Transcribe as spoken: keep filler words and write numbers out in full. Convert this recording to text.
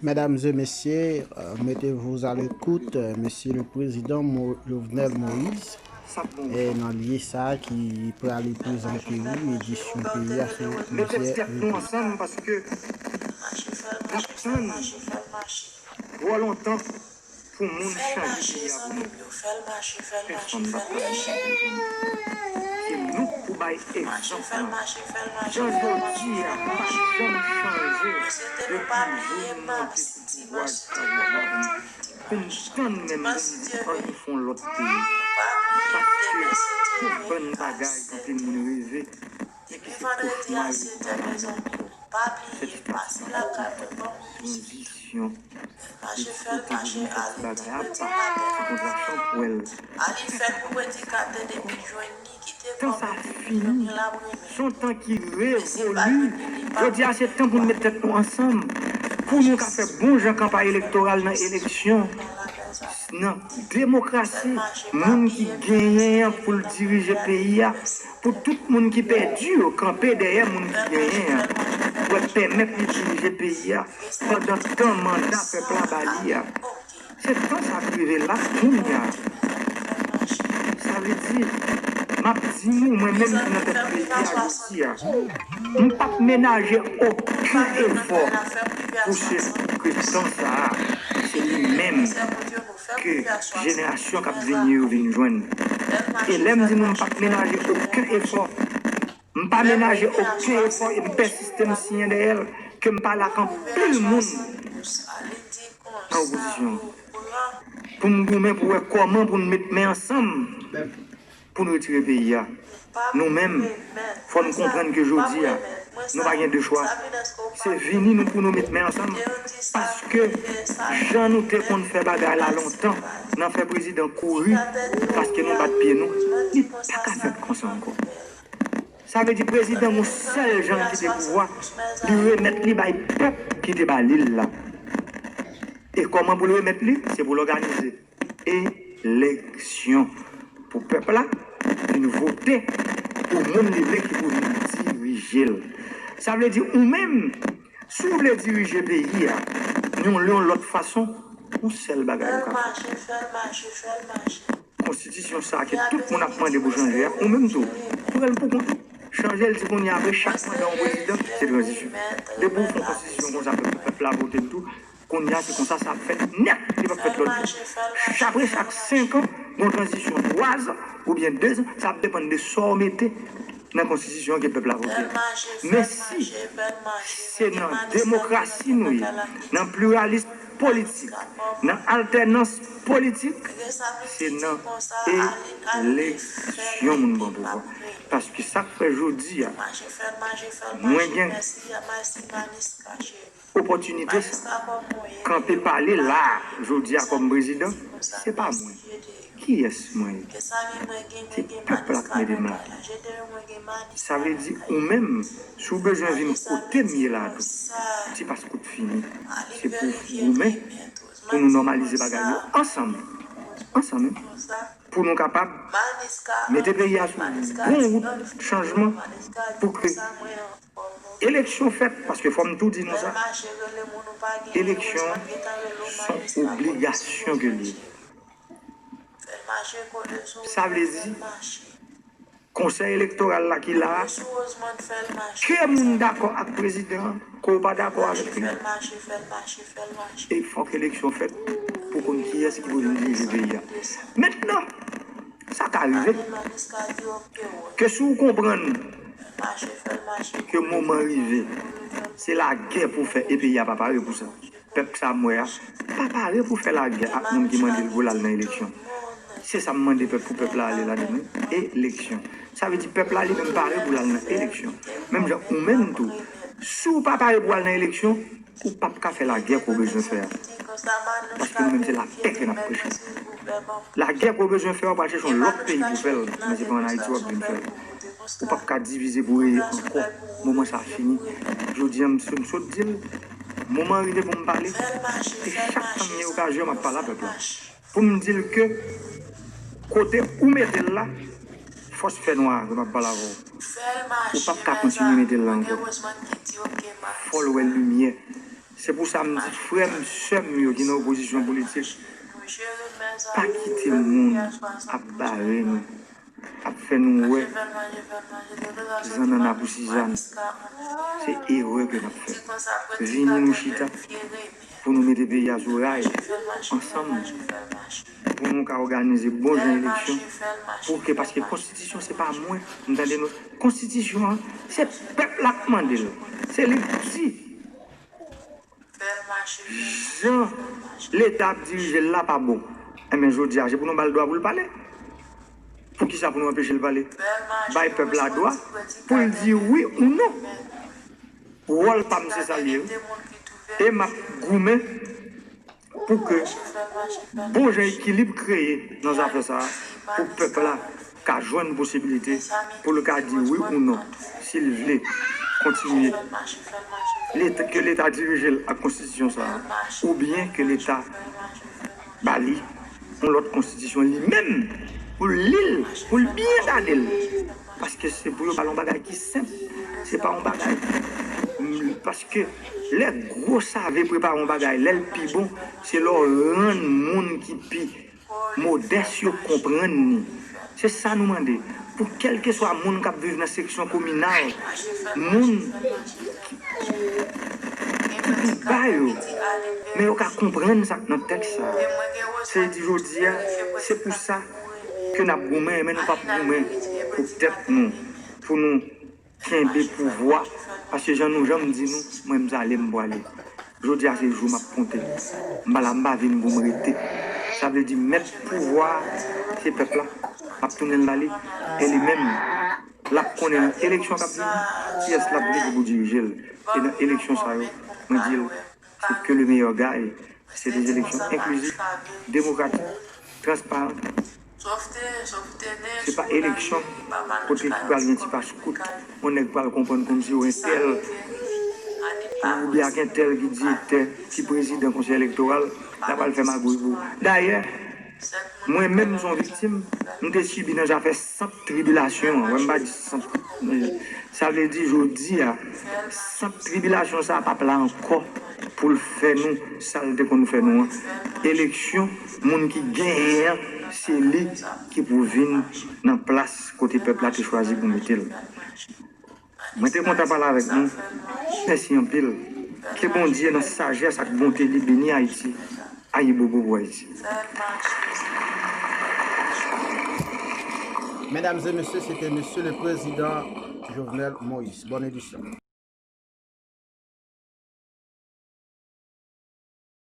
Mesdames et messieurs, euh, mettez-vous à l'écoute, euh, Monsieur le Président Mo- Jovenel Moïse, e nan lye sa ki prale prezante ou edisyon peyi a sou plizyè rezo. Ansanm paske n ap tann twò lontan pou moun chanje peyi a pou nou. Pèsonn pa ka chanje. Se nou k pou bay egzanp lan. Jan jodi a pa janm chanje depi jou nou monte sou pouvwa Etazini pou n tann menm pou n anvi fè yon lòt peyi. Paske tout bann bagay ke anpil moun reve, men ki se kochma yo ye pou nou. Sèt tranzisyon, se tout bagay apa, kontra chanpwèl. Tan sa fini, se yon tan ki revoli. Jodi a se tan pou n met tèt nou ansanm, pou nou ka fè bon jan kanpay elektoral nan eleksyon, nan demokrasi, moun ki genyen an pou l dirije peyi a, pou tout moun ki pèdi yo kanpe dèyè moun ki genyen an, pou pèmèt li dirije peyi a pandan tan manda pèp la ba li a. Se tan sa k rive la kounye a. Sa vle di, m ap di nou, mwen menm ki nan tèt peyi a jodi a, m p ap menaje okenn efò pou se ke tan sa a, se li menm ke jenerasyon k ap vini yo vin jwenn. E lè m di nou m p ap menaje okenn efò, m pa menaje okenn efò e m pèsiste m siyen dèyè l, ke m pale ak anpil moun nan opozisyon an, pou n goumen pou wè kòman pou n met men ansanm pou n retire peyi a. Nou menm, fò n konprann ke jodi a, nou pa gen de chwa. Se vini nou pou nou met men ansanm, paske jan nou te konn fè bagay la lontan, nan fè prezidan kouri paske nou bat pye nou, li pa ka fèt konsa ankò. Sa vle di prezidan gon sèl jan l kite pouvwa, li remèt li bay pèp ki te ba li l la. E kòman pou l remèt li? Se pou l òganize eleksyon pou pèp la vin vote pou moun li vle ki pou vin dirije l. Sa vle di ou menm, si w vle dirije peyi a yon, yon lòt fason, yon sèl bagay ou ka fè. Konstitisyon sa a ke tout moun ap mande pou chanje a, ou menm tou, pran l pou kont ou. Chanje l, di kounye a, apre chak manda yon prezidan, se tranzisyon. Depi w fè yon konstitisyon konsa, pèp, pèp la vote l tou, kounye a, se konsa sa ap fèt nèt, li p ap fèt lòt bò. Apre chak senk an, yon tranzisyon twa zan oubyen de zan, sa ap depann de sa w mete nan konstitisyon an ke pèp la vote. Men si se nan demokrasi nou ye, nan pliralis politik, nan altènans politik, se nan eleksyon moun pran pouvwa. Paske sa k fè jodi a, mwen gen opòtinite sa, kanpe pale la a, jodi a kòm prezidan, se pa mwen. Kiyès mwen ye? Se pèp la k mete m la. Sa vle di ou menm, si w bezwen vin kote m ye la tou, ti pas kout fini, se pou goumen pou nou nòmalize bagay yo ansanm. Ansanm, wi. Pou nou kapab mete peyi a sou bon wout chanjman pou ke eleksyon fèt, paske fò m tou di nou sa, eleksyon se yon obligasyon ke l ye. Sa vle di, konsèy elektoral la ki la a, ke moun dakò ak prezidan an, ke w pa dakò avèk li, e fòk eleksyon fèt pou konn kiyès ki pou vin dirije peyi a. Mentnan, sa ka rive ke si w konprann ke moman rive, se lagè pou w fè e peyi a pa pare pou sa. Pèp sa m wè a pa pare pou fè lagè ak moun ki mande l pou l al nan eleksyon. Se sa m mande pèp pou pèp la ale ladan l, wi. Eleksyon. Sa vle di pèp la li menm pare pou l al nan eleksyon. Menm jan ou menm tou, si w pa pare pou w al nan eleksyon, ou p ap ka fè lagè ke w bezwen fè a. Paske nou menm se lapè ke n ap preche. Lagè ke w bezwen fè a, w pral chèche yon lòt peyi pou w fè l, men se pa ann Ayiti w ap vin fè l. Ou p ap ka divize pou reye ankò. Moman sa a fini. Jodi a, m sot di l, moman an rive pou m pale. E chak tan m gen okazyon, m ap pale a pèp la. Pou m di l ke kote ou mete l la, fòs fènwa ke m ap pale avè w. Ou p ap ka kontinye mete l la ankò. Fò l wè limyè. Se pou sa m di frè m, sè m yo ki nan opozisyon politik, pa kite moun ap bare nou, ap fè nou wè zannanna pou sizann. Se erè ke n ap fè. Vini nou chita pou nou mete peyi a sou ray ansanm, pou nou ka òganize bon jan eleksyon, pou ke, paske konstitisyon se pa mwen, m tande nou, konstitisyon an, se pèp la k mande l. Se li k di jan Leta ap dirije l la pa bon. Enben, jodi a, se pou nou ba l dwa pou l pale. Poukisa pou nou anpeche l pale? Bay pèp la dwa pou l di wi ou non. Wòl pa m se sa l ye, wi. E m ap goumen pou ke bon jan ekilib kreye nan zafè sa a, pou pèp la ka jwenn posibilite pou l ka di wi ou non, si l vle kontinye Leta, ke Leta dirije l ak konstitisyon sa a, oubyen ke Leta ba li yon lòt konstitisyon li menm, pou l li l, pou l byen gade l. Paske se pou yo ba l yon bagay ki senp. Se pa yon bagay. Paske lè gwo save prepare yon bagay, lè l pi bon, se lè w rann moun ki pi modès yo konprann ni. Se sa nou mande. Pou kèlkeswa moun k ap viv nan seksyon kominal, moun ki, ki pi ba yo, men yo ka konprann sa k nan tèks sa a. Se di jodi a, se pou sa ke n ap goumen, men nou p ap goumen pou tèt nou, pou nou kenbe pouvwa, paske jan nou janm di nou, mwen m z ale m pwale. Jodi a se jou m ap konte. M pa la, m pa vin pou m rete. Sa vle di mèt pouvwa a, se pèp la. M ap tounen l ba li. E li menm, l ap konnen nan eleksyon k ap vini, kiyès l ap vle pou dirije l. E nan eleksyon sa yo, mwen di l, se que le meilleur gagne. Se des élections inclusives, démocratiques, transparentes. Se pa eleksyon kote ki pral gen ti pas kout, yon nèg pral konprann kòmsi yon entèl, oubyen ak entèl ki direktè, ki prezidan konsèy elektoral, la pral fè magouy pou. Dayè, mwen menm, m se yon viktim, m te sibi nan zafè sant tribilasyon an. Wè, m pa di sant. Sa vle di, jodi a, sant tribilasyon sa a p ap la ankò pou l fè nou sa l te konn fè nou an. Eleksyon, moun ki genyen an, se li ki pou vin nan plas kote pèp la te chwazi pou mete l. Mwen te kontan pale avèk nou. Mèsi anpil. Ke Bondye, nan sajès ak bonte li, beni Ayiti. Ayibobo pou Ayiti. Medam e mesye, se te mesye le prezidan Jovenel Moïse. Bòn edisyon.